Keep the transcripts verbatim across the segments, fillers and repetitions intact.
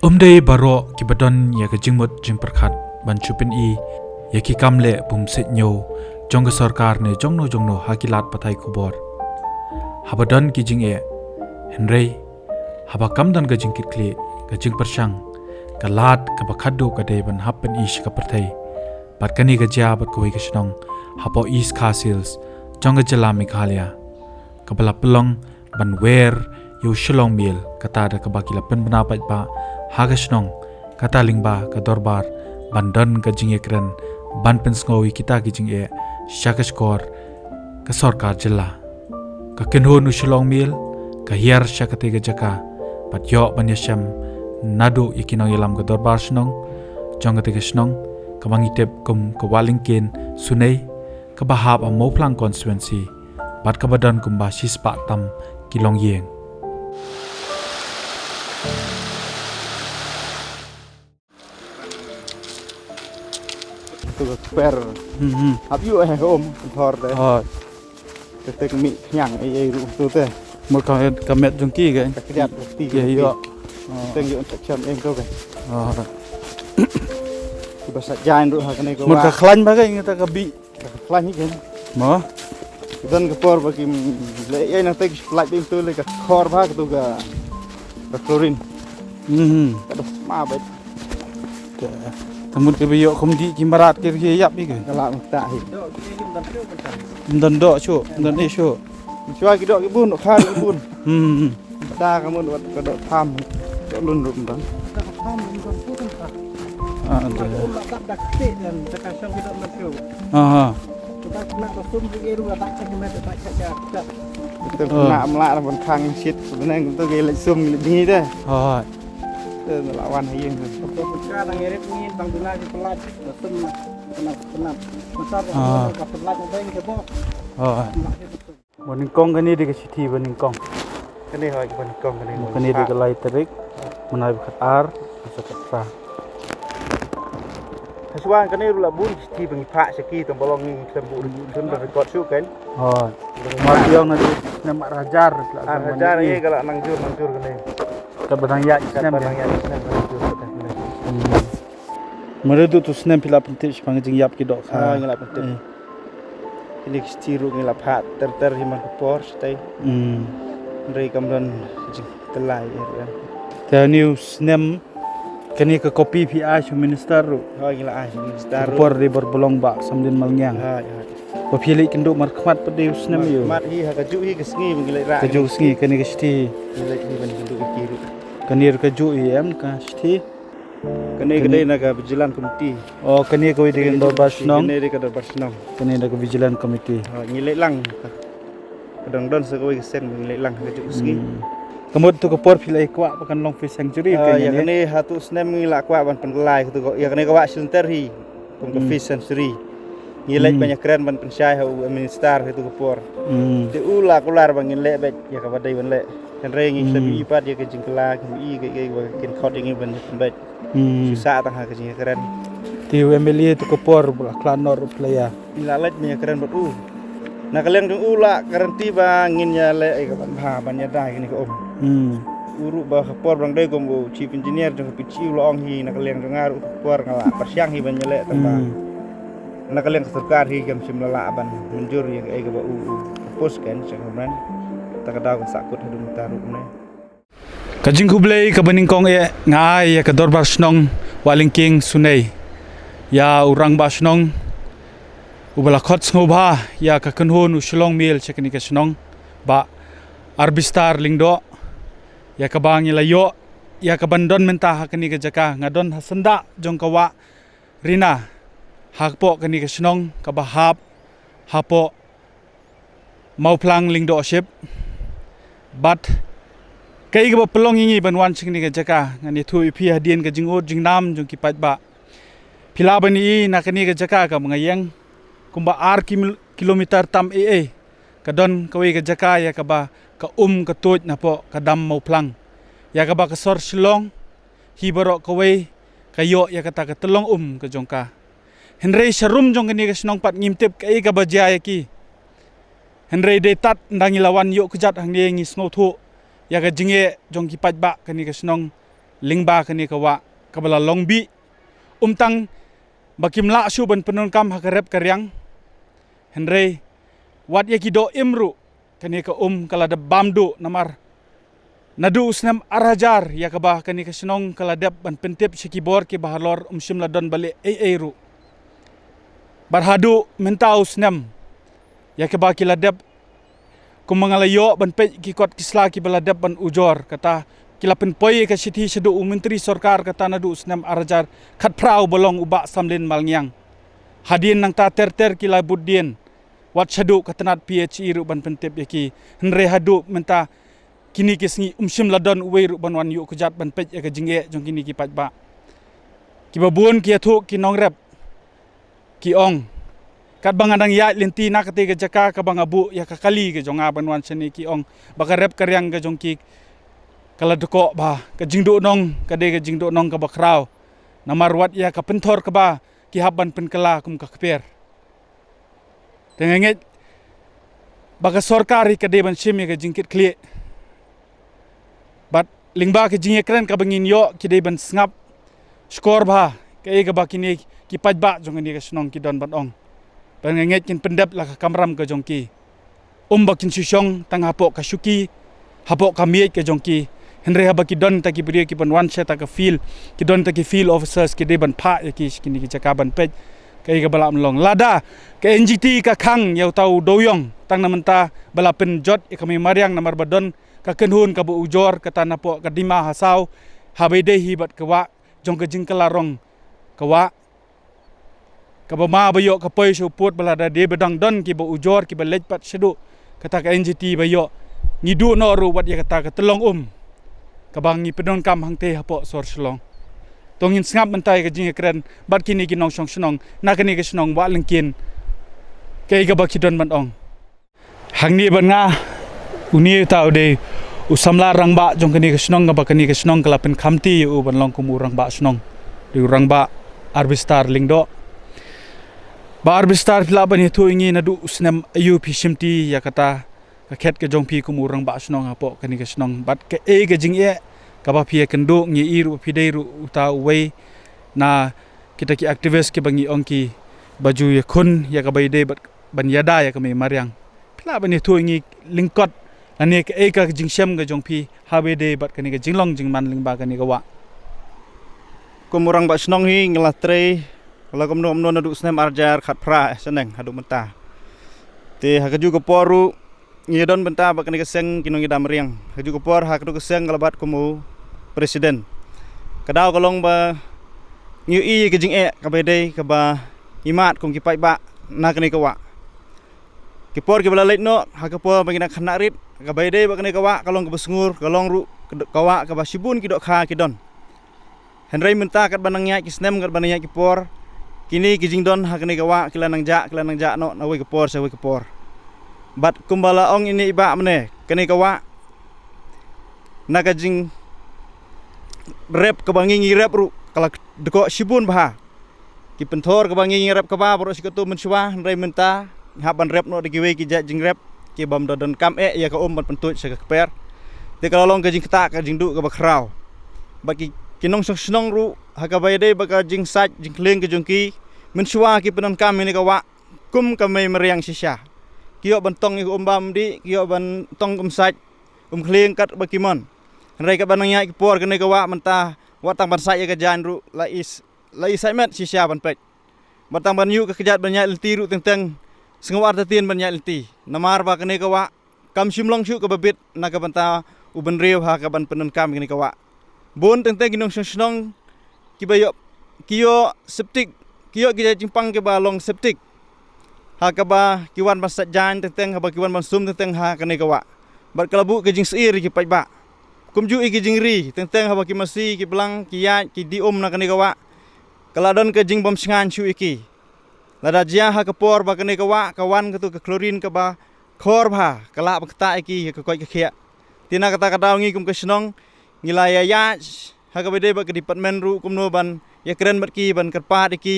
Ym dei baroh kiba don ïa ka jingmut jingpyrkhat ban shu pyni ïa ki kam leh bymsih ñiew jong ka sorkar ne jongno jongno ha ki lad pathai khubor haba don ki jingeh. Hynrei haba kam don ka jingkitkhlieh, ka jingpyrshang, ka lad kaba khatduh ka dei ban hap pyni sha ka pyrthei. Bad kane ka jia bad kawei ka shnong hapoh East Khasi Hills jong ka jylla Meghalaya, kaba la pynlong ban wer ïa u Shillong Mail, kata da kaba ki la pynbna paidbah ha ka shnong, kata lyngba ka dorbar, ban don ka jingïakren ban pynsngew ïa kita ki jingeh sha ka shkor ka sorkar jylla. Ka kynhun u Shillong Mail ka hiar sha katei ka jaka bad ïoh ban ïashem naduh ïa ki nongïalam ka dorbar shnong jong katei ka shnong, kaba ngi tip kum ka Wahlyngkeng Sunei, kaba hap ha Mawphlang constituency bad kaba don kumba shispah tam ki longïing. Tu ka kper. Hmm, hmm. Hap ïoh eh ka um, ka thor te. Oh. Te te ka mih khñiang ei ei ruh tu te. Mut ka, ka met jong ki ke? Ka kjat ruh ti. Ïa, ïa. Te ïoh infection em tu ke. Oh. Ki ba sah jain ruh ha kane ka. Mut ka wah. Khlaiñ ba ke, ngi ta ka bih. Ka khlaiñ hi ke. Mo? Don ka por ba kim leh ïa na te ki splait bim tu le ka khor ba ka tu ka, ka chlorine. Mhm. Ka doh ma ba. Te, te mut ki ba ïoh kum di ki mrad ki ri ïap hi ke. Ka la mut ta hi. Ym don doh shuh, ym don ei shuh. Shuwa ki doh ki bun, doh kha ki bun. Hmm. Ta ka mut wat ka doh tham, doh lun ruh ym don. Ah, te. Aha. Te kena mlak ban khang shit, sebenarnya tu ki leh sum, ki leh jngi te. Aha. Te la wan ha ïing. Ka dang ngirit ngi, dang duna ki pelat, sum, kena, kena. Masa Ah. ka pelat, ka beng, ka bok. Aha. Ba nyngkong kane dei ka shithi ba nyngkong. Kane hoi ba nyngkong kane. Kane dei ka lai tarik, mynai ba khatar, sa khatar. Hashwa kane ruh la bun ki shithi ba ngi phah sha ki tang ba long ngi khlem buh, khlem da record shuh kan. Hoi. Mar ïong na dei snem ar hajar, ar hajar ïa ka la nang jur, nang jur kane. Ka ba nang ïaid snem. Ka ba nang ïaid snem, nang jur kane. Hmm. Mare du tu snem phi la pyntip shaphang ka jingïap ki dohkha. Ah, ngi la pyntip. Eh. Kine ki shithi ruh ngi la phah ter ter hi man ka por shatei. Hmm. Hynrei kam don jingkylla ïa. Te une u snem kane ka copy phi ai sha u minister ruh. Oh, ngi la ai sha u minister ruh. Ka por dei bar Blong Bah Samdin Malngiang. Ah, ïa. Ba phi leit kynduh markhmat pat dei u snem ïa u. Markhmat hi ha kajuh hi ka sngi ba ngi leit rah. Kajuh ka sngi kane ka shithi. Ngi leit hi ban kynduh ïa ki ruh. Kane ruh kajuh hi em ka shithi. Kane ka dei na ka Vigilance Committee. Oh, kane kawei dei ka Dorbar Shnong. Kane dei ka Dorbar Shnong. Kane dei ka Vigilance Committee. Ha, ngi leit lang. Ka dang don sa kawei ka seng ngi leit lang ha kajuh ka sngi. Hmm. Ka mut tu ka por phi la kwah ba kan long fish sanctuary. Ah, ïa kane ha tu snem ngi la kwah ban pynkylla ïa katu ka, ïa kane ka wah Shilynter hi kum ka fish sanctuary. Ngi leit ban ïakren ban pynshai ha u minister ha tu ka por. Hmm. Te u la kular ba ngin leh beit ïa kaba dei ban leh. Hynrei ngi khlem ïohi pat ïa ka jingkylla, khlem ïohi kaei kaei ba kin khot ïa ngi ban ïakren beit. Hmm. Shu sah tang ha ka jingïakren. Te u M L A tu ka por ba la khlad noh ruh phi la ïa. Ngi la leit ban ïakren bad u. Na ka liang jong u la guarantee ba ngin ïaleh ïa ka ban bha ban ïada ïa kane ka um. Hmm. U ruh ba ka por ba dang dei kum u chief engineer jong ka P G U la ong hi, na ka liang jong nga ruh ka por nga la pyrshang hi ban ïaleh tang ba. Hmm. Na ka liang ka sorkar hi kam shym la lah ban mynjur ïa kaei kaba u, u propose kan sha government. Ta ka daw ka sahkut haduh mynta ruh ne. Ka jingkhublei kaba nyngkong eh nga ai ïa ka Dorbar Shnong Wahlyngkeng Sunei, ïa u Rangbah Shnong uba la khot sngewbha ïa ka kynhun u Shillong Mail sha kane ka shnong, Bah R Bistar Lyngdoh, ïa kaba ngi la ïoh ïa ka ban don mynta ha kane ka jaka. Nga don ha syndah jong ka wah Rina, hapoh kane ka shnong kaba hap hapoh Mawphlang Lyngdoh Ship. Bad kaei kaba pynlong ïa ngi ban wan sha kane ka jaka, ngan ïathuh ïa phi hadien ka jingud jingnam jong ki paidbah. Phi lah ban ïohi na kane ka jaka kaba nga ïeng kumba ar kim-, kilometer tam ei ei, ka don kawei ka jaka ïa kaba ka um ka tuid napoh ka dam Mawphlang, ïa kaba ka sor Shillong hi baroh kawei ka ïoh ïa kata ka tyllong um ka jong ka. Hynrei sharum jong kane ka shnong pat ngim tip kaei kaba jia ïa ki. Hynrei dei tad ynda ngi la wan ïoh kjat hangne ngi sngewthuh ïa ka jingeh jong ki paidbah kane ka shnong lyngba kane ka wah kaba la long bih. Um tang ba kim lah shuh ban pyndonkam ha ka rep ka riang, hynrei wat ïa ki doh im ruh kane ka um ka la dep bam duh, namar naduh u snem ar hajar ïa kaba kane ka shnong ka la dep ban pyntip sha ki bor kiba halor, um shym la don ba leh ei ei ruh. Bad haduh mynta u snem ïa kaba ki la dep, kumba nga la ïoh ban peit ki kot ki sla kiba la dep ban ujor, kata ki la pynpoi ïa ka shithi shaduh u myntri sorkar, kata naduh u snem ar hajar khatphra uba long u Bah Samlin Malngiang. Hadien nangta ter ter ki la bud dien, wat shaduh ka tnat P H E ruh ban pyntip ïa ki. Hynrei haduh mynta kine ki sngi um shym la don uwei ruh ban wan ïuh kjat ban peit ïa ka jingeh jong kine ki paidbah. Kiba bun ki ïathuh ki nongrep, ki ong, katba nga dang ïaid lynti na kata ka jaka kaba nga buh ïa ka kali ka jong nga ban wan shane, ki ong ba ka rep ka riang ka jong ki ka la dkoh bha, ka jingduhnong ka dei ka jingduhnong kaba khraw. Namar wat ïa ka pynthor kaba ki hap ban pynkylla kum ka kper. Te nga ngeit ba ka sorkar hi ka dei ban shim ïa ka jingkitkhlieh. Bad lyngba ka jingïakren kaba ngin ïoh, ki dei ban sngap shkor bha kaei kaba kine ki paidbah jong kane ka shnong ki don ban ong. Bad nga ngeit kin pyndep la ka kamram ka jong ki. Um ba kin shu shong tang hapoh ka shuki, hapoh ka miej ka jong ki. Hynrei haba ki don ta ki briew kiban wan sha ta ka field, ki don ta ki field officers, ki dei ban phah ïa ki sha kine ki jaka ban peit kaei kaba lah ban long. Lada ka N G T ka khang ïa uta u dewïong tang na mynta ba la pynjot ïa ka mei mariang, namar ba don ka kynhun kaba ujor kata napoh ka Dima Hasao, haba ïadei hi bad ka wah jong ka jingkylla rong ka wah, kaba ma ba ïoh ka poi sha u pud, ba lada dei ba dang don kiba ujor kiba leit pat shaduh kata ka N G T ba ïoh, ngi duh noh ruh wat ïa kata ka tyllong um kaba ngi pyndonkam hangtei hapoh sor Shillong. To ngin sngap mynta ïa ka jingïakren bad kine ki nongshong shnong na kane ka shnong Wah Lyngkien kaei kaba ki don ban ong. Hangne bad nga, une uta u dei u samla rangbah jong kane ka shnong, kaba kane ka shnong ka la pynkhamti ïa u ban long kum u rangbah shnong, dei u rangbah Arbistar Lyngdoh. Bah Arbistar, phi lah ban ïathuh ïa ngi naduh u snem aïu phi shimti ïa kata ka khet ka jong phi kum u rangbah shnong hapoh kane ka shnong, bad kaei ka jingeh kaba phi ïakynduh? Ngi ïohi ruh ba phi dei ruh uta uwei na kita ki activist kiba ngi ong kiba ju ïakhun ïa kaba ïadei bad ban ïada ïa ka mei mariang. Phi lah ban ïathuh ïa ngi lyngkot lane kaei ka jingshem ka jong phi haba ïadei bad kane ka jinglong jingman lyngba kane ka wah? Kum u rangbah shnong hi nga la trei la kumno kumno naduh u snem ar hajar khatphra shaneng haduh mynta. Te ha kajuh ka por ruh ngi don bynta bad kane ka seng ki nongïada mariang. Ha kajuh ka por ha kato ka seng nga la bat kum u president. Ka daw ka long ba ngi ïohi ïa ka jingeh kaba ïadei kaba ngi mad kum ki paidbah na kane ka wah. Ki por kiba la leit noh, ha ka por ba ngi dang khynnah rit, kaba ïadei bad kane ka wah ka long kaba sngur, ka long ruh ka wah kaba shibun ki dohkha ki don. Hynrei mynta katba nang ïaid ki snem, katba nang ïaid ki por, kine ki jingdon ha kane ka wah ki la nang jah, ki la nang jah noh na wei ka por sha wei ka por. Bad kumba la ong ine i bah mynne, kane ka wah na ka jingrep kaba ngi ngi rep ruh ka la dkoh shibun bha. Ki pynthor kaba ngi ngi rep kaba baroh shi kato mynshuwa, hynrei mynta ngi hap ban rep noh da kiwei ki jait jingrep ki bym da donkam eh ïa ka um ban pyntuid sha ka kper. Te ka la long ka jingktah ka jingduh kaba khraw. Bad ki, ki nongshong shnong ruh ha kaba ïadei bad ka jingsait jingkhlieng ka jong ki, mynshuwa ki pyndonkam ïa kane ka wah kum ka mei mariang shisha. Ki ïoh ban tong ïa ka um bam dih, ki ïoh ban tong um sait um khlieng katba ki mon. Hynrei katba nang ïaid ki por kane ka wah mynta wat tang ban sait ïa ka jaiñ ruh la i, la i sait met shisha ban peit. Wat tang ban ïuh ka kjat ban ïaid lynti ruh teng teng sngew artatien ban ïaid lynti. Namar ba kane ka wah kam shym long shuh kaba bit na ka bynta u bynriew ha kaban pyndonkam ïa kane ka wah. Bun teng teng ki nongshong shnong kiba ïoh, ki ïoh septic, ki ïoh ki jait jingpang kiba long septic ha kaba ki wan ban sait jaiñ teng teng, haba ki wan ban sum teng teng ha kane ka wah. Bad ka la buh ka jingsyier ïa ki paidbah. Kumjuh ïa ki jingri teng teng haba ki masi, ki blang, ki ïaid, ki die um na kane ka wah, ka la don ka jingbym shngaiñ shuh ïa ki. Lada jia ha ka por ba kane ka wah ka wan kato ka chlorine kaba khor bha, ka lah ban ktah ïa ki ïa ka koit ka khiah. Te na kata ka daw ngi kum ka shnong ngi la ïa ïaid ha kaba ïadei bad ka department ruh kumno ban ïakren bad ki, ban kyrpad ïa ki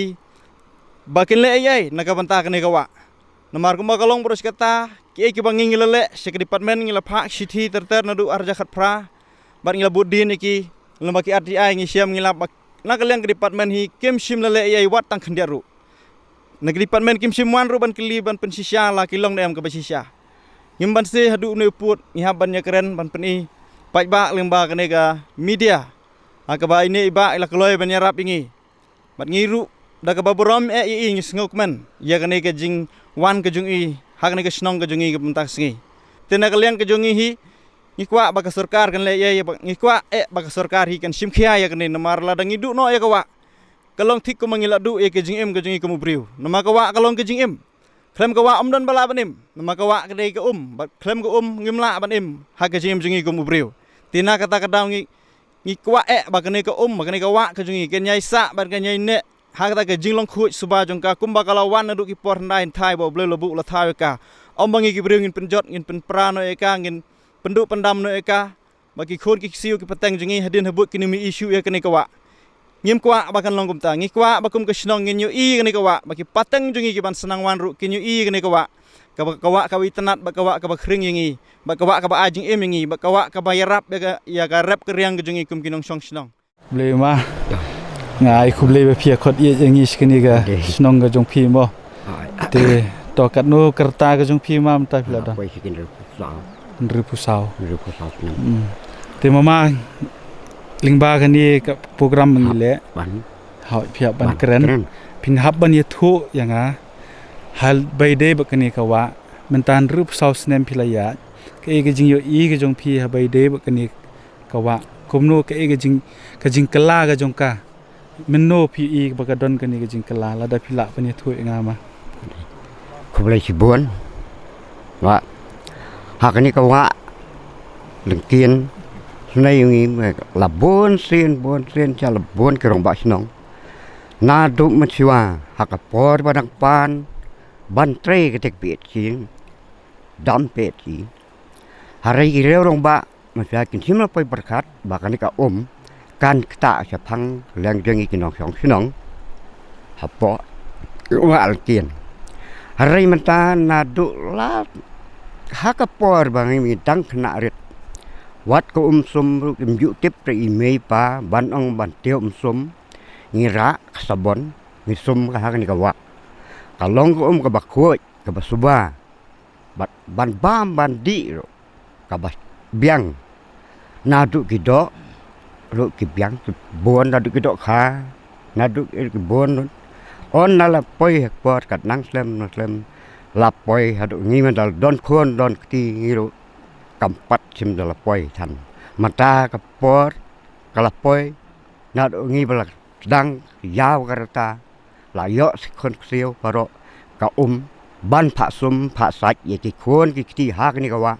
ba kin leh ei ei na ka bynta kane ka wah. Namar kumba ka long baroh shi katta, kiei kiba ngi ngi la leh sha ka department, ngi la phah shithi ter ter naduh ar hajar khatphra bad ngi la bud dien ïa ki. Lem bad ki R T I ngi shem ngi lap ba na ka liang ka department hi kim shym la leh ei ei wat tang khyndiat ruh. Na ka department kim shym wan ruh ban kylli ban pynshisha la ki long ne em kaba shisha. Ngim banse haduh une u pud ngi hap ban ïakren ban pyni paidbah lyngba kane ka media. Ha kaba ine i bah i la kloi ban ïarap ïa ngi. Bad ngi ruh da kaba burom eh ïa i ngi sngewkmen ïa kane ka jingwan ka jong i ha kane ka shnong ka jong i ka mynta ka sngi. Te na ka liang ka jong i hi ngi kwah ba ka sorkar kan leh ïa i ba ngi kwah eh ba ka sorkar hi kan shim khia ïa kane namar lada ngi duh noh ïa ka wah ka long thik kumba ngi la duh ïa ka jingim ka jong i kum u briew. Namar ka wah ka long ka jingim. Khlem ka wah um don ba lah ban im. Namar ka wah ka dei ka um bad khlem ka um ngim lah ban im ha ka jingim jong i kum u briew. Te na kata ka daw ngi ngi kwah eh ba kane ka um ba kane ka wah ka jong i kan ïai sah bad kan ïai neh ha kata ka jinglong khuid suba jong ka kumba ka la wan naduh ki por hyndai hynthai ba u Blei la buh la thaw ïa ka. Ym ba ngi ki briew ngin pynjot ngin pynpra noh ïa ka ngin pynduh pyndam noh ïa ka. Ba ki khun ki ksiew ki pateng jong ngi hadien habud kin ym ïohi shuh ïa kane ka wah. Ngim kwah ba kan long kumta ngi kwah ba kum ka shnong ngin ïohi kane ka wah ba ki pateng jong ngi ki ban sa nang wan ruh kin ïohi kane ka wah. Kaba ka wah kaba itynnad ba ka wah kaba khring ïa ngi ba ka wah kaba ai jingim ïa ngi ba ka wah kaba ïarap ïa ka ïa ka rep ka riang ka jong ngi kum ki nongshong shnong. Khublei ma. Nga ai khublei ba phi ïa khot ïa ngi shi kane ka shnong ka jong phi mo. Te to katno ka rta ka jong phi ma mynta phi la don? Hynriewphew saw. Hynriewphew saw. Te mama lyngba kane ka program ngi leh. Hoi phi hap ban kren. Phi hap ban ïathuh ïa nga. Hal bai dei ba kane ka wah mynta hynriewphew saw snem phi la ïaid. Kaei ka jingïohi ka jong phi ha bai dei ba kane ka wah kumno kaei ka jing ka jingkylla ka jong ka. Mynno phi i ba ka don kane ka jingkylla lada phi lah ban ïathuh ïa nga ma. Khublei shibun. Wah ha kane ka wah lyngkien. Snei ngi la bun sien bun sien cha la bun ki rangbah shnong. Naduh mynshuwa ha ka por ba dang pan ban trei kata ka P H C dam P H C. Hynrei ki riew rangbah Mynta kin shim la poi pyrkhat ba kane ka um kan ktah shaphang liang jong ngi ki nongshong shnong hapoh wah lyngkien. Hynrei mynta naduh la ha ka por ba ngi dang khynnah rit wat ka um sum ruh kim ju tip da i mei i pa ban ong ban tiew um sum ngi rah ka sabon ngi sum ka ha kane ka wah. Ka long ka um kaba khuid kaba suba. Bad ban bam ban dih ruh kaba biang. Naduh ki doh ruh ki biang ki bun naduh ki doh kha naduh ki bun. Hynrei na la poi ha ka por ka nang slem nang slem la poi haduh ngi mynta la don khun don kti ngi ruh kam pat shim da la poi than. Mynta ka por ka la poi naduh ngi ba la sdang ïaw ka rta. La ïoh shi khun ksiew baroh ka um ban phah sum phah sait ïa ki khun ki kti ha kane ka wah.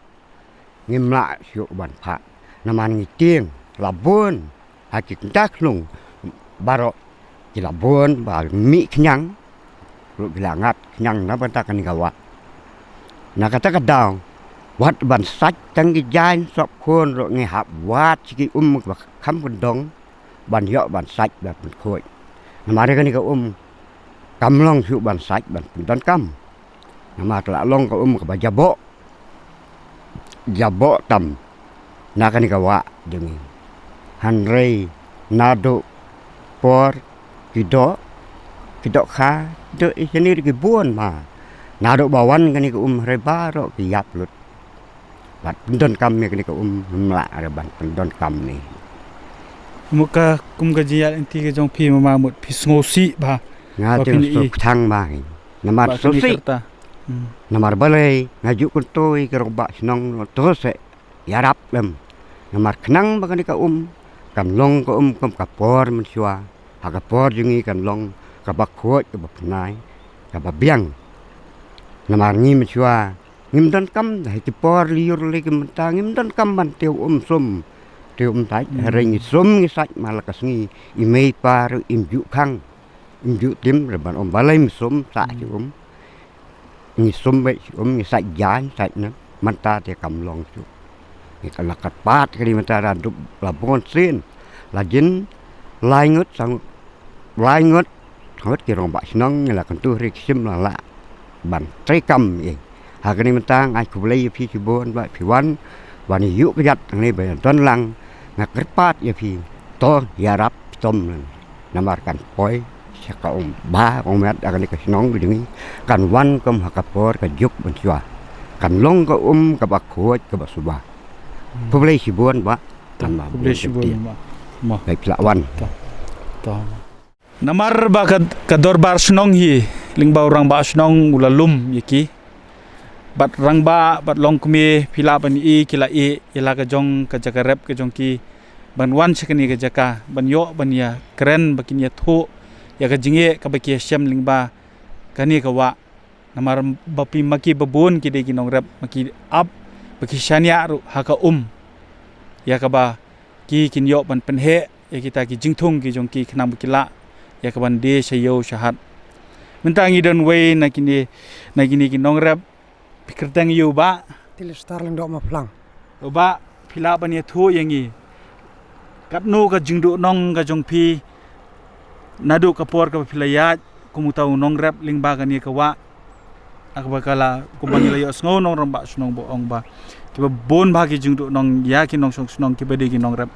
Ngim lah shuh ban phah namar ngi tieng la bun ha ki kynta khlung baroh ki la bun ba mih khñiang ruh ki la ngat khñiang na bynta kane ka wah. Na kata ka daw wat ban sait tang ki jaiñ sop khun ruh ngi hap wad shi ki um ba kham kyndong ban ïoh ban sait ban pynkhuid. Namar kane ka um kam long shuh ban sait ban pyndonkam. Namar ka la long ka um kaba jaboh jaboh tam na kane ka wah jong ngi. Hynrei naduh por ki doh ki doh kha doh i shane ki bun ma naduh ba wan kane ka um hynrei baroh ki ïap lut. Bad pyndonkam ïa kane ka um ngim lah re ban pyndonkam ne. Mut ka kum ka jingïaid lynti ka jong phi mama mut phi sngewsih ba. Nga te sngewsih kthang ba. Namar sngewsih. Namar balei nga ju kyntu ïa ki rangbah shnong to se ïarap lem. Namar khnang ba kane ka um kan long ka um kum ka por mynshuwa ha ka por jong ngi kan long kaba khuid kaba pynai kaba biang. Namar ngi mynshuwa ngim donkam da ha ki por lyiur lei ki mynta ngim donkam ban tiew um sum tiew um sait. Hynrei ngi sum ngi sait ma la ka sngi i mei i pa ruh im ju khang im ju tim re ban um balei ngi sum sah ki um. Ngi sum beit shi um ngi sait jaiñ sait ne mynta te kam long shuh. Ngi ka la kyrpad kane mynta la dep la bun sien la jin lai ngut sang lai ngut. Ngut ki rangbah shnong ngi la kyntu hynrei ki shim la lah ban treikam ïa ha kane mynta nga ai khublei ïa phi shibun ba phi wan wan ïa u kjat hangne ba don lang. Nga kyrpad ïa phi To ïarap shitom namar kan poi sha ka um ba ong met ha kane ka shnong ka jong ngi, kan wan kum ha ka por ka juk mynshuwa, kan long ka um kaba khuid kaba suba. Khublei shibun ba. Khublei shibun ba. Mo. Bai pla wan. Namar ba ka, ka dorbar shnong hi, lyngba u rangbah shnong u la lum ïa ki. Bad rangbah bad longkmie phi lah ban ïohi ki la ïeh ïa la ka jong ka jaka rep ka jong ki ban wan sha kane ka jaka ban ïoh ban ïa kren ba kin ïathuh ïa ka jingeh kaba ki ïa shem lyngba kane ka wah. Namar ba phi ma ki ba bun ki dei ki nongrep, ma ki ap ba ki shaniah ruh ha ka um ïa kaba ki kin ïoh ban pynheh ïa kita ki jingthung ki jong ki khnang ba ki lah ïa ka ban die sha ïew sha hat. Mynta ngi don wei na kine, na kine ki nongrep. Phi kyrteng ïa u Bah? Tilestar Lyngdoh Maplang. U Bah, phi lah ban ïathuh ïa ngi katno ka jingduhnong ka jong phi naduh ka por kaba phi la ïaid kum uta u nongrep lyngba kane ka wah? Haba ka la, kumba ngi la ïohsngew nongrangbah shnong ba ong ba kiba bun ba ki jingduhnong ïa ki nongshong shnong kiba dei ki nongrep.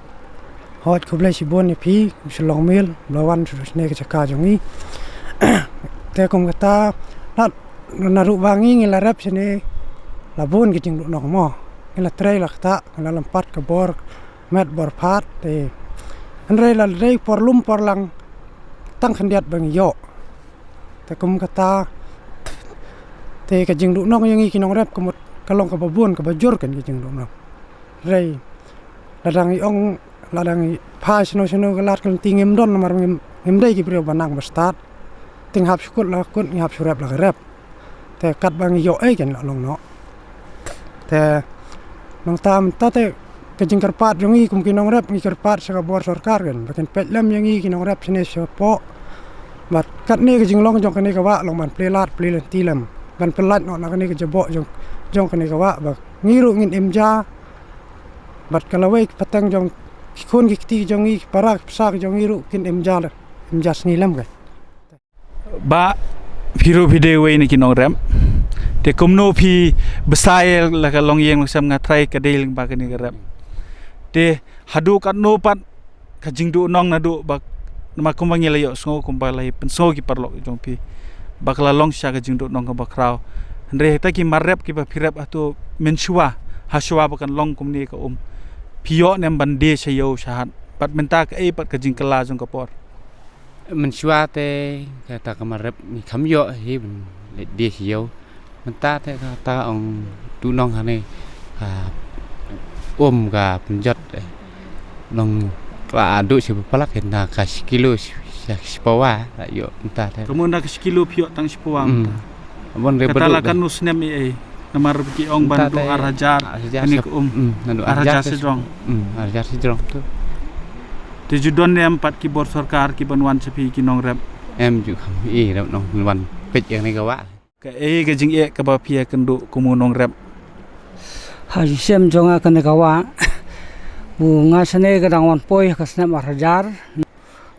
Hooid, khublei shibun ïa phi, u Shalong Mil, ba la wan sha kane ka jaka jong ngi. Te kum kata, na, naduh ba ngi, ngi la rep shane, la bun ki jingduhnong mo. Ngi la trei la kata, ngi la lympat ka bor met bor phad, te hynrei la dei por lum por lang, tang khyndiat ba ngi ïoh. Te kum kata, te ka jingduhnong ïa ngi ki nongrep ka mut ka long kaba bun kaba jur kan ka jingduhnong. Hynrei lada ngi ong, lada ngi phai shano shano ka lad ka lynti ngim don namar ngim, ngim dei ki briew ba nang ba stad. Te ngi hap sha kut la ka kut, ngi hap sha rep la ka rep. Te katba ngi ïoh ei kan la long noh. Te nangta mynta te ka jingkyrpad jong ngi kum ki nongrep ngi kyrpad sha ka bor sorkar kan ba kin peit lem ïa ngi ki nongrep shane shapoh. Bad katne ka jinglong jong kane ka wah long ban plie lad plie lynti lem ban pynlait noh na kane ka jaboh jong, jong kane ka wah ba ngi ruh ngin im ja. Bad ka lawei ka pateng jong ki khun ki kti jong ngi, ki para ki pisa ki jong ngi ruh kin im ja, im ja sngi lem kan. Bah, phi ruh phi dei wei na ki nongrep. Te kumno phi bsa ïa la ka longïing longsem, nga tharai ka dei lyngba kane ka rep. Te haduh katno pat ka jingduhnong naduh ba, namar kumba ngi la ïohsngew kumba la pynsngew ki paralok jong phi ba ka la long shisha ka jingduhnong kaba khraw. Hynrei hata ki mar rep kiba phi rep hato mynshuwa, ha shuwa ba kan long kumne ka um, phi ïoh ne em ban die sha ïew sha hat? Bad mynta kaei pat ka jingkylla jong ka por? Mynshuwa te kata ka mar rep ngi kham ïoh hi ban leit die sha ïew. Mynta te kata ong duhnong hangne ka um ka pynjot, eh, nong kla duh shi palat, eh, na ka shi kilo shi, shi, shi pawa la ïoh mynta te. Ka mut na ka shi kilo phi ïoh tang shi pawa mynta. Kata la katno snem ei ei? Namar ki ong ban duh ar hajar kane ka um. Ar hajar sejrong. Ar hajar sejrong tu. Te ju don ne em pat ki bor sorkar ki ban wan sha phi ki nongrep? Em ju kham ei rep nongwan peit ïa kane ka wah. Kaei ka jingeh kaba phi ïakynduh kum u nongrep? Ha ju shem jong nga kane ka wah, u nga shane ka dang wan poi ha ka snem ar hajar.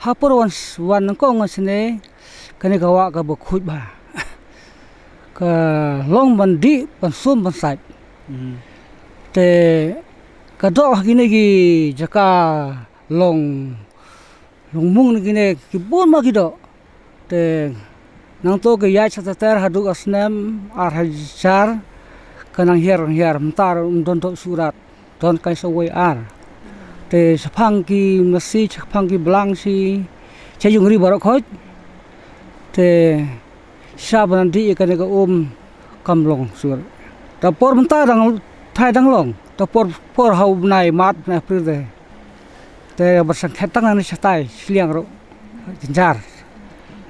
Ha por wan, wan nyngkong nga shane, kane ka wah kaba khuid bha. Ka long ban dih, ban sum, ban sait. Te ka doh ha kine ki jaka long, long mung ne kine ki bun ma ki doh. Te nangto ka ïaid sha ter ter haduh ka snem ar hajar ka nang hiar nang hiar, mynta ruh ym don doh shuh rat. Don kai sa wei ar. Te shaphang ki masi, shaphang ki blang shi, cha jong ri baroh khoit. Te sha ba nang dih ïa kane ka um kam long shuh. Ta por mynta dang thai dang long. Ta por, por ha u bnai March bnai April te. Te ba sngewkhet tang nang shatai shiliang ruh. Jynjar.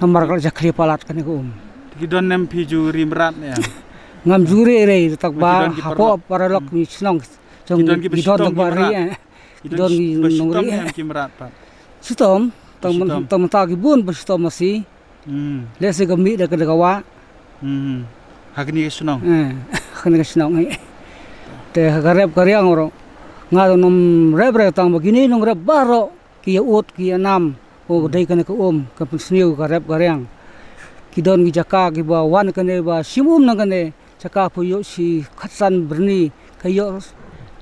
Namar ka la jakhlia palat kane ka um. Te ki don ne em phi ju ri mrad ne em? Ngam ju ri re, tak ba hapoh paralok mi shnong. Jong ki don ki ba shitom ki mrad. Ki don ki nongri em ki mrad pat? Shitom, tang mynta ki bun ba shitom masi. Lehse ka mih da ka, da ka wah. Ha kane ka shnong. Ha kane ka shnong. Te ha ka rep ka riang ruh nga dang nym rep re tang ba kine nongrep baroh ki ïa ud ki ïa nam. Ba dei kane ka um ka pynsniew ka rep ka riang. Ki don ki jaka kiba wan kane ba shim um nang kane. Jaka phi ïoh shi khatsan byrni, ka ïoh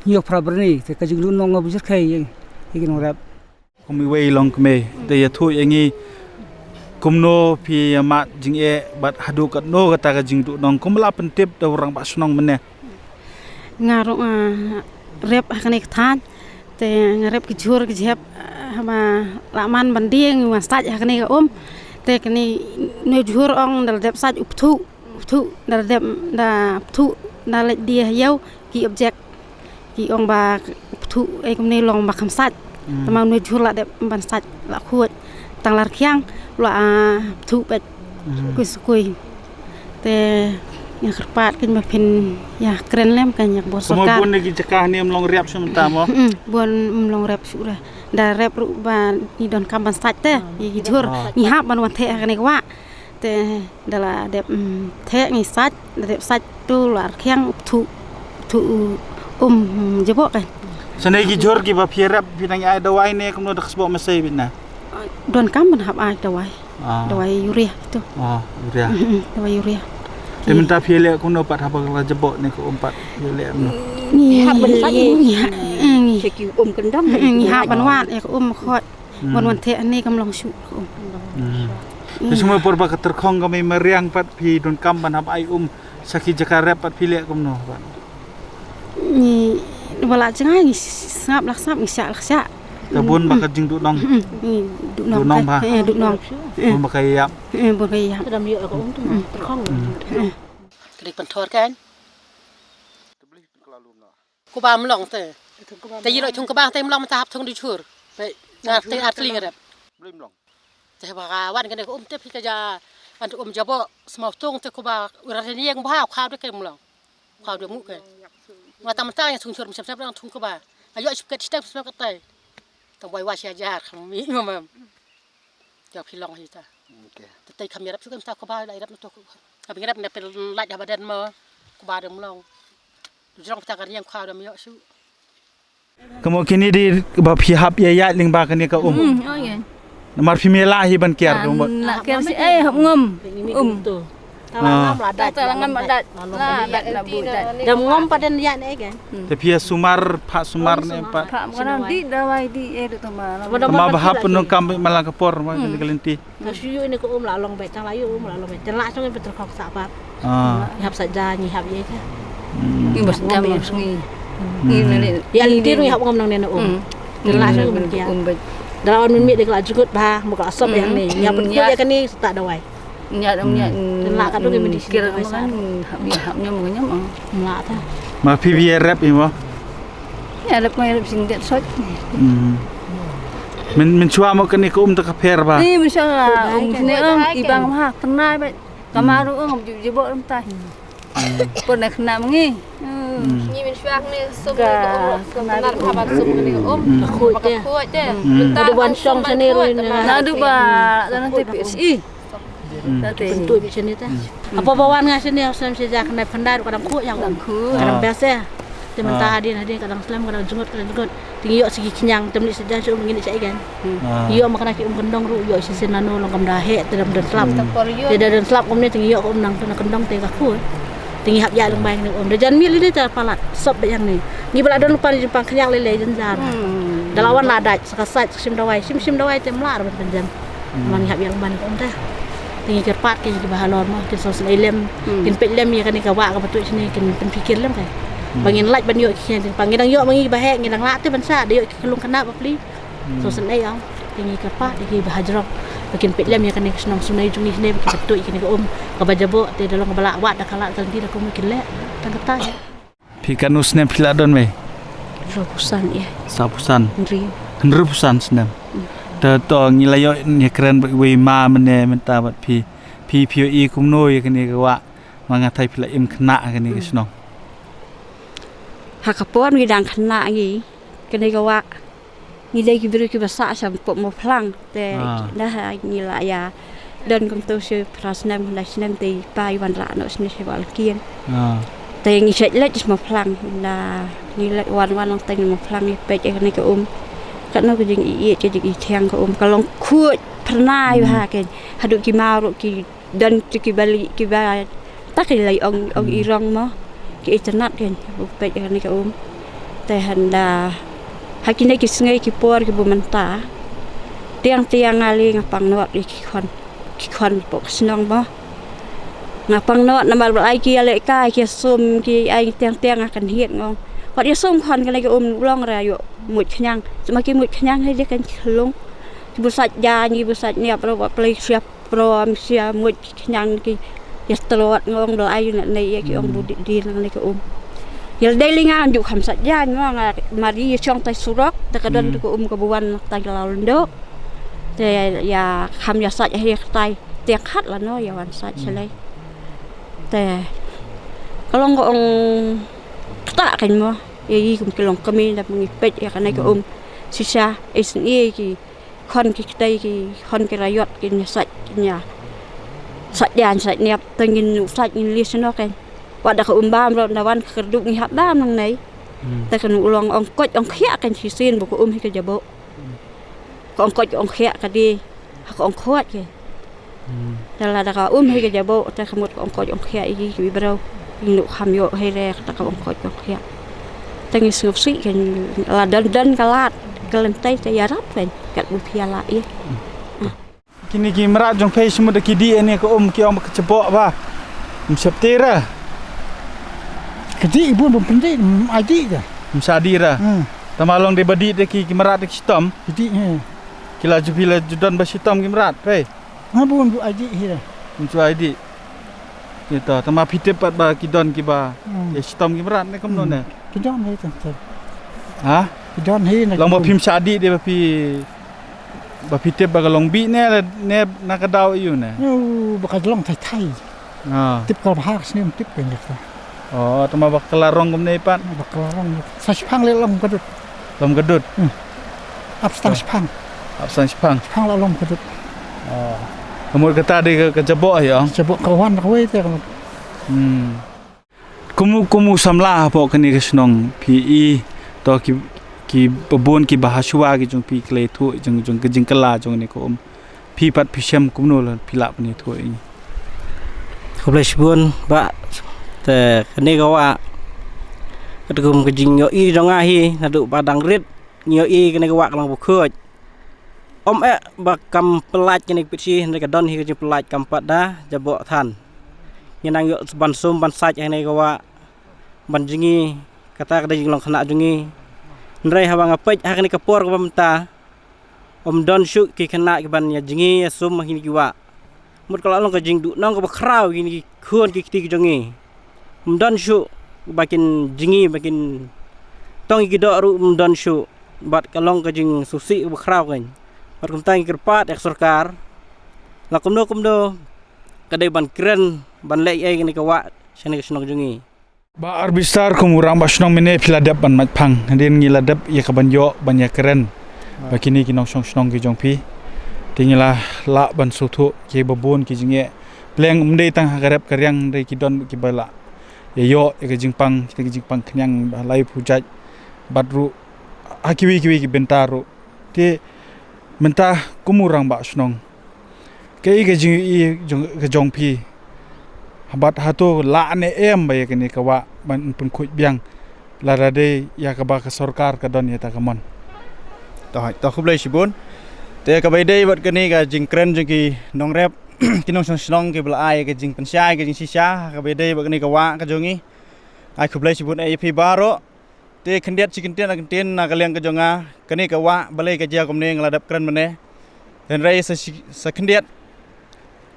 hynñiew phra byrni, te ka jingduhnong nga ba jyrkhei ïa ki nongrep. Kum iwei i longkmie, te ïathuh ïa ngi kumno phi ïa mad jingeh bad haduh katno kata ka jingduhnong, kumba la pyntip da u rangbah shnong mynne. Nga ruh nga rep ha kane ka thaiñ, te nga rep ki jhur ki jhep, ah, haba la man ban die ngi wan sait ha kane ka um. Te kane une u jhur ong da la dep sait u pthuh, u pthuh da la dep, da pthuh da leit die ha ïew, ki object, ki ong ba pthuh ei kumne long ba kham sait. Tangba une u jhur la dep ban sait, la khuid tang la rkhiang, la, ah, pthuh peit. Kui sa kui. Te nga kyrpad kein ba phin ïa kren lem kein ïa ka bor sorkar. Bun na ki jaka hangne ym long rep shuh mynta mo? Mm, bun ym long rep shuh re. Da rep ruh ba ngi donkam ban sait te ïa ki jhur, ngi hap ban wan theh ha kane ka wah. Te da la dep, mm, theh ngi sait, da dep sait tu la rkhiang pthuh, pthuh um, mm, jaboh kein. Sa ne ki jhur kiba phi rep phi dang ai dawai ne kumno da ka sboh masai bit na? Donkam ban hap ai dawai. Ah. Dawai urea tu. Ah, urea. Mm, mm, dawai urea. Te mynta phi leh kumno pat haba la jaboh ne ka um pat phi leh kumno? Ngi hap ban sait, ngi ha-, mm, ngi, ki um kyndong, mm, ngi hap ban wad ïa ka um khot. Ban wan theh ne kam long shuh ka um. Te sumar por ba ka tyrkhong ka mei mariang pat phi donkam ban hap ai um sa ki jaka rep pat phi leh kumno pat? Ngi, ba la jngai ngi sngap la sngap, ngi shah la shah. Ka bun ba ka jingduhnong. Mm, mm, duhnong. Duhnong ba. Eh, duhnong. Bun ba ka ïap. Eh, bun ka ïap. Ka dang ïoh ka um tu, mm, tyrkhong. Mm. Eh. Ka dei pynthor kein. Kaba ym long te. Te ïa loi thung kaba te ym long mynta hap thung di jhur. Te ngar te ar tling rep. Te ba ka wan kane ka um te phi ka ja an um jaboh smaw thung te kaba u ra nieng ba u khaw de ke ym long. Khaw de mu ke. Nga tang mynta ïa thung jhur mynsiem sep dang thung kaba. Ayo shuket stem sep katai. Tang bai wa sia jar kham mi mamam. Te phi long hi ta. Te te kham ïarap shuket ta kaba la ïarap na to kaba. Ka bi ïarap na phi lait haba den ma kaba de ym long. Jrong phi ta ka riang khaw da ym ïoh shuh. Ka mut kine dei ba phi hap ïa ïaid lyngba kane ka um. Mm, oh, ïa. Namar phi me lah hi ban kiar ka um. La kiar shi, eh, hap ngom. Um. Ah. Ta la ngam la dat. La dat na bu dat. Da ngom pat den ïa ne kan. Te phi ïa sumar, phah sumar ne pat. Phah ngam di dawai di, eh, du tama. Tama ba hap pyndonkam beit man la ka por, man ka lynti. Ka shu ïoh ine ka um la long beit, tang la ïoh um la long beit. Tang la shong in pyntrkhong sah pat. Ah. Ngi hap sah ja, ngi hap ïa ka. Ngi bas jam ngi. Ngi ne. Ïa lynti ruh ngi hap ngam nang ne na um. Tang la shong in pynkia. Um beit. Da la wan mynmiet de ka la jngut bha, mo ka la sop ïa ne. Ngi hap pynkhuid ïa kane sah dawai. Ngi hap ngi hap. Tang la ka dong ngi mesti kir dawai sah. Hap ngi hap ngam ngam. Ym lah ta. Ma phi bi rep ïa mo. Ïa rep ngi rep sing det sot. Hmm. Min, min shuwa mo kane ka um ta ka pher ba. Ni min shuwa um sne um i bang ma khnai ba. Ka maru um ju ju bo um ta. Pun na khnai ma ngi. Ngi min shuwa ne sum ka um sum na ka ba sum ne um. Ka khuid te. Ka khuid te. Ka du ban shong sne ru na. Na du ba dan te pi si. Pyntu bit shane ta. Hapoh ba wan nga shane, snem sha ja kane phandar ka dang khuid ïa ka dang khuid. Ka dang best ïa. Te mynta hadien hadien ka dang slem, ka dang jngut, ka dang jngut. Te ngi ïoh sha ki khñiang, te mynta sha ja shu ngi ne sha i kan. Ngi ïoh ma kane ki um kyndong ruh, ïoh shisien nano long kam da heh, te dang don slap. Te da don slap kumne te ngi ïoh ka um nang te na kyndong te ka khuid. Te ngi hap ïa lyngba kane um. Da jan miet lei te palat, sop beit ïa ne. Ngi ba la don lypa jingpang khñiang lei lei jynjar. Da la wan la dait, sa ka sait, sa shim dawai, shim shim dawai te ym lah ban pynjem. Ngi hap ïa lyngba ne ka um te. Te ngi kyrpad kin ki ba halor mo, kin sngewsynei lem, kin peit lem ïa kane ka wah kaba tuid shane, kin pynpikir lem ka. Ba ngin lait ban ïoh ki khñiang jingpang, ngi dang ïoh ma ngi ba heh, ngi dang lah te ban shah, da ïoh ki khyllung khynnah bapli. Sngewsynei ong. Te ngi kyrpad ïa ki ba hajrong ba kin peit lem ïa kane ka shnong Sumnei jong ngi shane, ba kin tuid ïa kane ka um kaba jaboh, te da long kaba lah wad da ka lah ka lynti da kumno kin leh. Tang kata. Phi katno snem phi la don mei? Hynriewphew san ïa. Hynriewphew san. Hynriewphew san snem. Te to ngi la ïoh ïakren bad iwei i ma mynne mynta bad phi. Phi phi ïohi kumno ïa kane ka wah? Ma nga thai phi la im khynnah ha kane ka shnong. Ha ka por ngi dang khynnah ngi kane ka wah. Ngi dei ki briew kiba sah sha pop Mawphlang te da ngi la ïa don kumto shi phra snem khyndai snem te i pa i wan rah noh shane sha Wah Lyngkien. Te ngi shait leit sha Mawphlang da ngi leit wan wan lang teng Mawphlang ngi peit ïa kane ka um. Katno ka jingïeit ka jingithiang ka um ka long khuid phyrnai bha kein haduh ki maw ruh ki don tu kiba leh kiba ta ki lei ong ong i rong mo ki itynnad kein bu peit ïa kane ka um. Te hynda ha kine ki sngi ki por kiba mynta Tiang tiang nga li nga pang not ïa ki khon, ki khon pok shnong mo. Nga pang not namar ba ai ki ïa leh kai ki sum ki ai tiang tiang nga kan hiat ngong. Wat ïa sum khon ka leh ka um u long ra ïoh mut khñiang. Sma ki mut khñiang hi dei kan khlung. Ki bu sait ja ngi bu sait niap ro ba plei siap ro am sia mut khñiang ki ïa strot ngong ba ai na ne ïa ki ong bu di di nang ne ka um. Ïa dei li nga ju kham sait ja ngong nga mari ïa chong tai surok ta ka don ka um ka bu wan ta ka la lndo. Te ïa kham ïa sait hi ka tai te khat la no ïa wan sait shalei. Te ka long ka ong kata kan mo ïa i kum ki long kami da ngi peit ïa ka ne ka um. Sisa is ni ki khon ki ktei ki khon ki rayot ki nya sait ki nya sait jan sait niap te ngin u sait ngin li sno kan. Wat da ka um bam ro na wan ka kyrduh ngi hap bam nang nei. Te kan u long ong koch ong khia kan shisien bu ka um hi ka jabo. Ka ong koch ong khia ka di ha ka ong khoch ke. Te la da ka um hi ka jabo te ka mut ka ong koch ong khia i ki brau. Ing nuk ham yo hi re ka ta ka ong koch ong khia. Te ngi sngewsih kan la don don ka lad ka lem tai te ïarap kan kat bu pia la i. Kini ki mrad jong phi shu mut da ki dih ne ka um ki ong ba ka chebok ba. Ym shep te ra. Ka dih bun bun pyndih ai dih da. Ym sha dih ra. Hmm. Tama long dei ba dih da ki ki mrad da ki shitom. Ki dih he. Ki la ju phi la ju don ba shitom ki mrad phi. Nga bun bu ai dih hi da. Ym shu ai dih. Kita tama phi tip pat ba ki don ki ba. Hmm. Ki shitom ki mrad ne kumno ne. Ki don hi tang tang. Ha? Ki don hi na. Long ba phim sha dih dei ba phi Ba phi tip ba ka long bih ne ne na ka daw ïu ne. Ïu ba ka long thai thai. Ah. Tip ka ba ha ka snem tip ka nyak ta. Oh, tama ba ka la rong kumne pat. Ba ka la rong. Sa shipang le long ka dut. Long ka dut. Hmm. Ap stang shipang. Ap stang shipang. Shipang la long ka dut. Oh. Ka mut kata dei ka, ka jabok hi ong. Jabok ka wan ka wei te ka. Hmm. Kum u, kum u samla hapoh kane ka shnong phi i to ki, ki babun ki ba ha shuwa ki jong phi ki la ïathuh jong, jong ka jingkylla jong kane ka um. Phi pat phi shem kumno la phi lah ban ïathuh ïa ngi. Khublei shibun bah, te kane ka wah katkum ka jingïohi jong nga hi naduh ba dang rit ngi ïohi kane ka wah ka long bakhuid. Ym eh ba kam pyllait kane ka pitshi, hynrei ka don hi ka jingpyllait kam pat da jabok than. Ngi nang ïoh ban sum ban sait ha kane ka wah ban jngi, kata ka dei jinglong khynnah jong ngi. Hynrei haba nga peit ha kane ka por kaba mynta, ym don shuh ki khynnah ki ban ïa jngi ïa sum ha kine ki wah. Mut ka la long ka jingduhnong kaba khraw ïa kine ki khun ki kti ki jong ngi. Ym don shuh ba kin jngi ba kin tong ïa ki doh ruh ym don shuh. Bad ka long ka jingsngewsih kaba khraw kein. Bad kumta ngi kyrpad ïa ka sorkar, la kumno kumno ka dei ban kren ban leh ei kane ka wah sha kane ka shnong jong ngi. Bah Arbistar, kum u rangbah shnong mynne phi la dep ban mait phang, hadien ngi la dep ïa ka ban ïoh ban ïa kren ba kine ki nongshong shnong ki jong phi. Te ngi la lah ban sngewthuh ki babun ki jingeh. Pleng ym dei tang ha ka rep ka riang, hynrei ki don ki ba la ïa ïoh ïa ka jingpang, kita ki jingpang khñiang ba lai phew jait bad ruh ha kiwei kiwei ki bynta ruh. Te mynta kum u rangbah shnong, kaei ka jingïohi jong, ka jong phi? Bad hato lah ne em ba ïa kane ka wah ban pynkhuid biang lada dei ïa kaba ka sorkar ka don ïa ta ka mon? To, to khublei shibun. Te kaba ïadei bad kane ka jingkren jong ki nongrep, ki nongshong shnong ki ba la ai ka jingpynshai ka jingshisha kaba ïadei bad kane ka wah ka jong ngi. Ai khublei shibun ïa phi baroh. Te khyndiat shi kyntien, kyntien na ka liang ka jong nga, kane ka wah balei ka jia kumne nga la dep kren mynne. Hynrei sa shi, sa khyndiat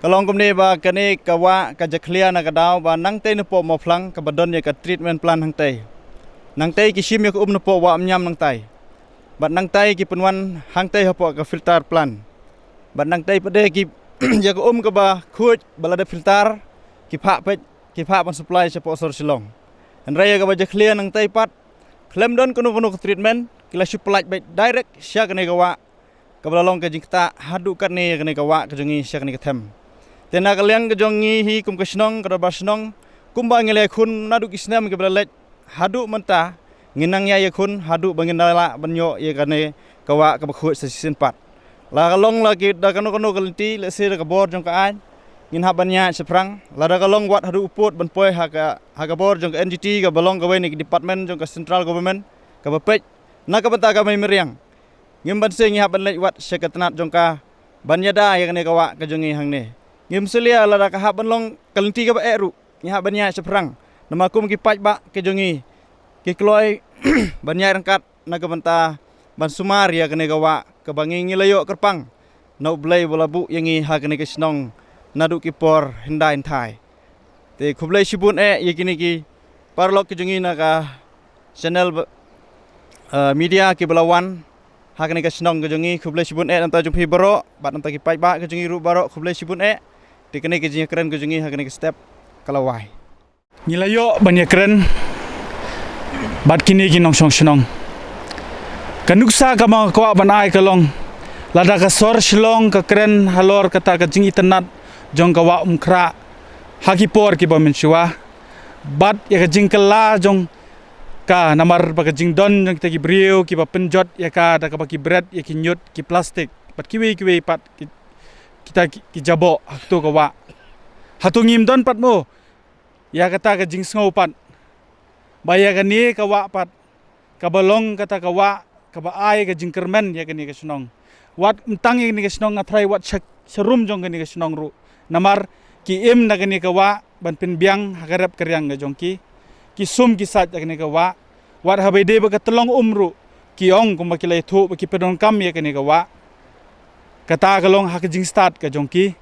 ka long kumne ba kane ka wah ka jakhlia na ka daw ba nangtei napoh Mawphlang kaba don ïa ka treatment plant hangtei. Nangtei ki shim ïa ka um napoh Wah Umñiam nangtai. Bad nangtai ki pynwan hangtei hapoh ka filter plant. Bad nangtei pat de ki ïa ka um kaba khuid ba la dep filter ki phah peit ki phah ban supply shapoh sor Shillong. Hynrei ïa kaba jakhlia nangtei pat, khlem don kano kano ka treatment, ki la shu pyllait beit direct sha kane ka wah, kaba la long ka jingktah haduh katne ïa kane ka wah ka jong ngi sha kane ka them. Te na ka liang ka jong ngi hi kum ka shnong, ka dorbar shnong, kumba ngi la ïakhun naduh ki snem kiba la leit haduh mynta, ngin nang ïa ïakhun haduh ba ngin da lah ban ïoh ïa kane ka wah kaba khuid sa shisien pat. La ka long la ki da kano kano ka lynti, lehse da ka bor jong ka aiñ, ngin hap ban ïaid shaphrang. Lada ka long wat haduh u pud ban poi ha ka, ha ka bor jong ka N G T kaba long kawei na ki department jong ka central government kaba peit na ka bynta ka mei mariang. Ngim banse ngi hap ban leit wat sha ka tnat jong ka ban ïada ïa kane ka wah ka jong ngi hangne. Ngim salia lada ka hap ban long ka lynti kaba eh ruh, ngi hap ban ïaid shaphrang. Namar kum ki paidbah ka jong ngi ki kloi ban ïaid ryngkat na ka bynta ban sumar ïa kane ka wah kaba ngi ngi la ïoh kyrpang na U Blei ba la buh ïa ngi ha kane ka shnong naduh ki por hyndai hynthai. Te khublei shibun eh ïa kine ki paralok ki jong ngi na ka channel ba, eh, media kiba la wan ha kane ka shnong ka jong ngi. Khublei shibun eh na ka bynta jong phi baroh bad na ka bynta ki paidbah ka jong ngi ruh baroh, khublei shibun eh. Te kane ka jingïakren ka jong ngi ha kane ka step ka la wai. Ngi la ïoh ban ïakren bad kine ki nongshong shnong. Ka nuksa kaba nga kwah ban ai ka long, lada ka sor Shillong ka kren halor kata ka jingitynnat jong ka wah Umkhrah ha ki por kiba mynshuwa, bad ïa ka jingkylla jong ka, namar ba ka jingdon jong kita ki briew kiba pynjot ïa ka da kaba ki bret ïa ki ñiut, ki plastik bad kiwei kiwei pat ki, kita ki, ki jaboh ha kato ka wah. Hato ngim don pat mo ïa kata ka jingsngew pat ba ïa kane ka wah pat kaba long kata ka wah kaba ai ka jingkyrmen ïa kane ka shnong? Wat ym tang ïa kane ka shnong, nga tharai wat sha, sharum jong kane ka shnong ruh. Namar ki im na kane ka wah ban pynbiang ha ka rep ka riang ka jong ki. Ki sum ki sait ha kane ka wah. Wat haba ïadei bad ka tyllong um ruh, ki ong kumba ki la ïathuh ba ki pyndonkam ïa kane ka wah. Kata ka long ha ka jingstad ka jong ki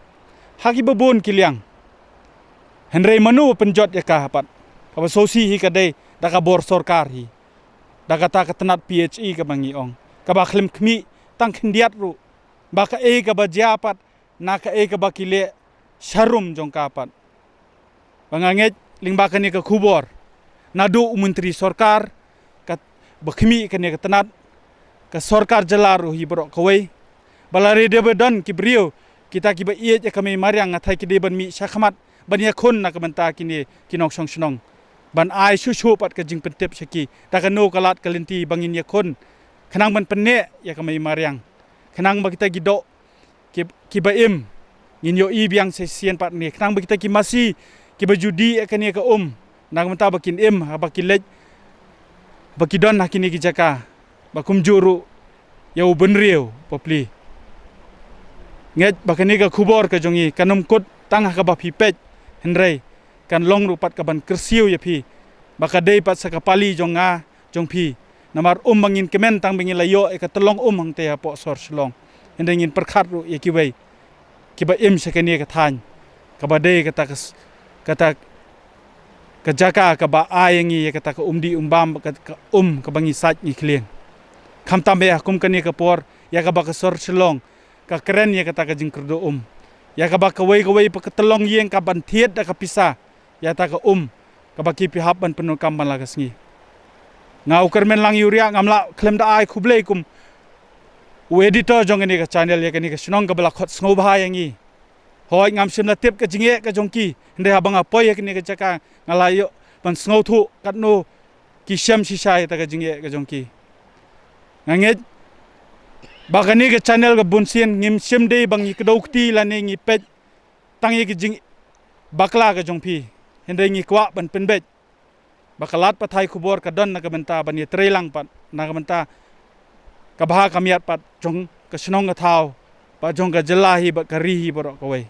ha kiba bun ki liang. Hynrei mano ba pynjot ïa ka pat? Kaba sngewsih hi ka dei da ka bor sorkar hi, da kata ka tnat P H E kaba ngi ong, kaba khlem khmih tang khyndiat ruh ba kaei kaba jia pat na kaei kaba ki leh sharum jong ka pat. Ba nga ngeit lyngba kane ka khubor naduh u myntri sorkar kaba khmih kane ka tnat, ka sorkar jylla ruh hi baroh kawei, ba lada dei ba don ki briew kita kiba ïeit ïa ka mei mariang, nga tharai ki dei ban mih shakhmat ban ïakhun na ka bynta kine ki nongshong shnong, ban ai shuh shuh pat ka jingpyntip sha ki da kano ka lad ka lynti ba ngin ïakhun khnang ban pynneh ïa ka mei mariang, khnang ba kita ki doh ki, kiba im ngin ïohi biang shisien pat ne, khnang ba kita ki masi kiba ju dih ïa kane ka um, na ka bynta ba kin im haba ki leit, ba ki don ha kine ki jaka, ba kumjuh ruh ïa u bynriew bapli. Ngeit ba kane ka khubor ka jong ngi kan ym kut tang ha kaba phi peit, hynrei kan long ruh pat kaban kyrsiew ïa phi ba ka dei pat sa ka pali jong nga jong phi. Namar ym ba ngin kmen tang ba ngin la ïoh ïa ka tyllong um hangtei hapoh sor Shillong, hynrei ngin pyrkhat ruh ïa kiwei kiba im sha kane ka thaiñ, kaba dei kata ka s-, kata ka jaka kaba ai ïa ngi ïa kata ka um dih um bam, ka, ka um kaba ngi sait ngi khlieng. Khamtam eh ha kum kane ka por ïa kaba ka sor Shillong ka kren ïa kata ka jingkyrduh um, ïa kaba kawei kawei pat ka tyllong ïing ka ban thied da ka pisa ïa kata ka um kaba ki phi hap ban pyndonkam man la ka sngi. Nga u Kyrmenlang Ïuriah ngam lah khlem da ai khublei kum u editor jong kane ka channel ïa kane ka shnong kaba la khot sngewbha ïa ngi. Hooid, ngam shym la tip ka jingeh ka jong ki, hynrei haba nga poi ha kane ka jaka nga la ïoh ban sngewthuh katno ki shem shisha ïa kata ka jingeh ka jong ki. Nga ngeit ba kane ka channel ka bun sien ngim shym dei ba ngi kdew kti lane ngi peit tang ïa ki jingbakla ka jong phi, hynrei ngi kwah ban pynbeit ba ka lad pathai khubor ka don na ka bynta ban ïatreilang pat na ka bynta ka bha ka miat pat jong ka shnong ka thaw, bad jong ka jylla hi bad ka ri hi baroh kawei.